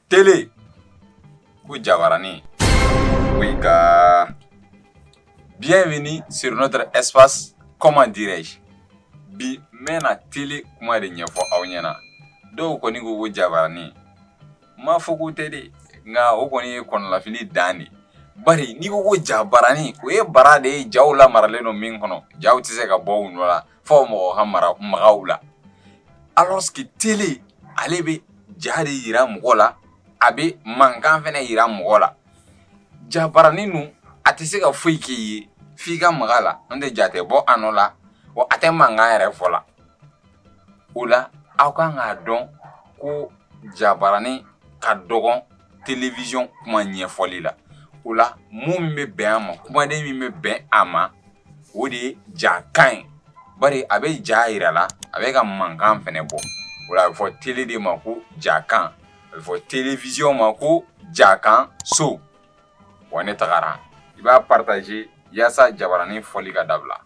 Télé ko jabarani oui ka. Bienvenue sur notre espace, comment dirais-je. Bi n bɛna télé kuma de ɲɛfɔ aw ɲɛna. Dɔw kɔni ko ko jabarani, n m'a fɔ k'o tɛ dɛ, nka o kɔni ye kɔnɔlafili dan de. Bari n'i ko ko jabarani, o ye bara de ye, jaw lamaralen don min kɔnɔ, jaw tɛ se ka bɔ u nɔ la fo mɔgɔ ka mara maga u la. Alors que télé, ale bɛ ja de yira mɔgɔ la, a bɛ mankan fɛnɛ yira mɔgɔ la. Jabarani dun, a tɛ se ka foyi k'i ye f'i ka maga la, n'o tɛ ja tɛ bɔ a nɔ la, wa a tɛ mankan yɛrɛ fɔ la. O la aw kan k'a dɔn ko jabarani ka dɔgɔn télévision kuma ɲɛfɔli la. O la mun bɛ bɛn a ma, kumaden min bɛ bɛn a ma, o de ye jakan ye, bari a bɛ ja yira la, a bɛ ka mankan fɛnɛ bɔ. O la a bɛ fɔ télé de ma ko jakan, a bɛ fɔ télévision ma ko jakan so. Wa ne tagara, i b'a partager yaasa jabaranin fɔli ka dabila.